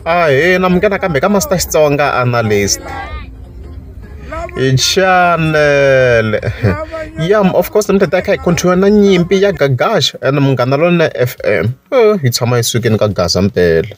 Ahee, namukela nakambe ka Master Xitsonga Analyst channel. Yeah, of course namuntlha ta kha hi continue na nyimpi ya Gagash and Munghana Lonene FM. Hi tshama hi sukeni ka Gaza mpela.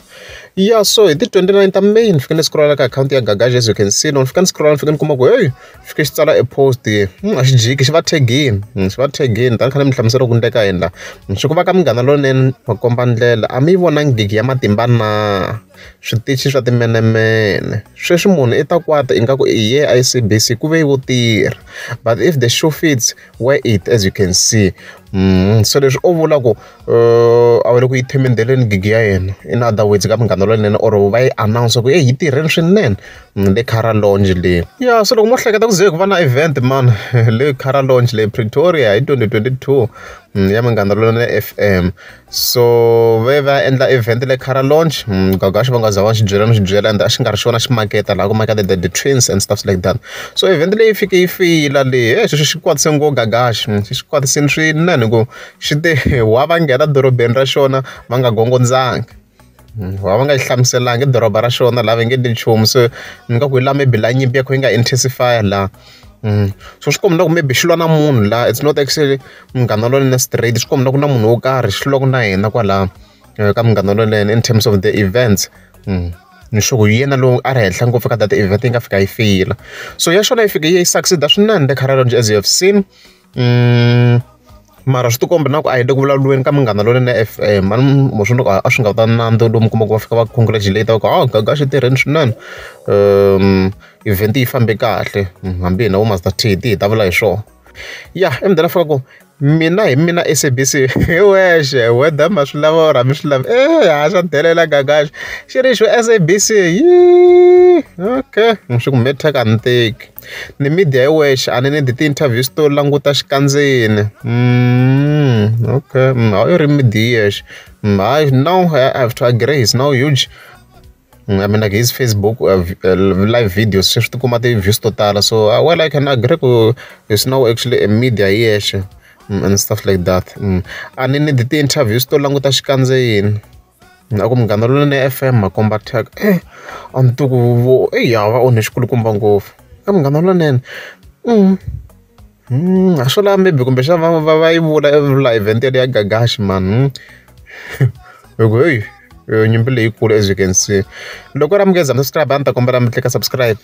Yeah, so hi ti 29 ta May ni fike ni scrolla ka akhawunti ya Gagash, as you can see. Ni fika ni scrolla, ni fike ni kuma ku hey, fike xi tsala e post, a xi jiki, xi va tagini, xi va tagini tani khale mi hlamusela ku ndleka yini la. Swi ku va ka Munghana Lonene va komba ndlela, a mi yi vonangi gigi ya matimba na switichi swa timenemene. Sweswi munhu i ta kwata ingaku i ye SABC ku ve wo tirha, but if the shoe fits, wear it, as you can see. So leswi o vula ku a va le ku yi themendeleni gigi ya yena, in other words, ka Munghana Lonene, or va yi announce ku yi tirheni swinene le Cara Lounge leyi. Ya, so loko mo hleketa ku ze ku va na event man le Cara Lounge le Pretoria hi 2022 ya Munghana Lonene FM, so ve va endla event le Cara Lounge. Gagash va nga za va xi byela no xi byela, and a xi nga ri xona xi maketa laha ku maketa the twins and stuff like that. So event leyi fike yi feyila leyi, sweswo xi kwatise ngo Gagash, xi kwatisini swinene ku xi te wa va nghena dorobeni ra xona va nga gongondzangi, wa va nga xi hlamuselangi doroba ra xona laha va nge endli nchumu. So ni nga ku hi laha maybe laha nyimpi ya kho yi nga intensify laha. So swi komba ku maybe xi lwa na munhu laha, it's not actually Munghana Lonene straight, swi komba ku na munhu wo karhi xi lwaka na yena kwalaha ka Munghana Lonene in terms of the events. Ni sure ku hi yena lowu a ri henhla ngopfu ka that event yi nga fika yi feyila. So ya xona yi fike yi succeed swinene le Cara Lounge, as you have seen. Mara swi tikomba na ku a hi le ku vulavuriweni ka Munghana Lonene FM mani mo swi a swi nga ta nandzu lomu kuma ku va fika va congratulate va ku ah Gagash tirheni swinene, event yi fambe kahle, hambi hina vo Master T hi ta vula hi swona. Ya emudeni fika ku mina hi mina SABC hi wexe, whether ma swi lava or a mi swi lavi, ha swa delela Gagash xi ri xo SABC yi okay, swi ku metheka a ni teki ni media hi wexe, a ni need ti-interviews to languta xikandzeni. Okay, a yi ri media yexe. Hayi, now I have to agree, he's now huge. I mean, like his Facebook live videos sweswi ti kuma ti-views to tala, so well, I can agree ku he's now actually a media hi yexe and stuff like that. A ni need ti-interviews to languta xikandzeni. A ku Munghana Lonene FM makomba thyaka, a ni tivi ku vo ya va onhe xikulukumba ngopfu ka Munghana Lonene. A swo lava maybe kumbexana va va yi vula event ya Gagash man, hi ku heyi nyimpi leyikulu, as you can see. Loko ri amukeza subscribe, a ni ta kombela mi tlika subscribe.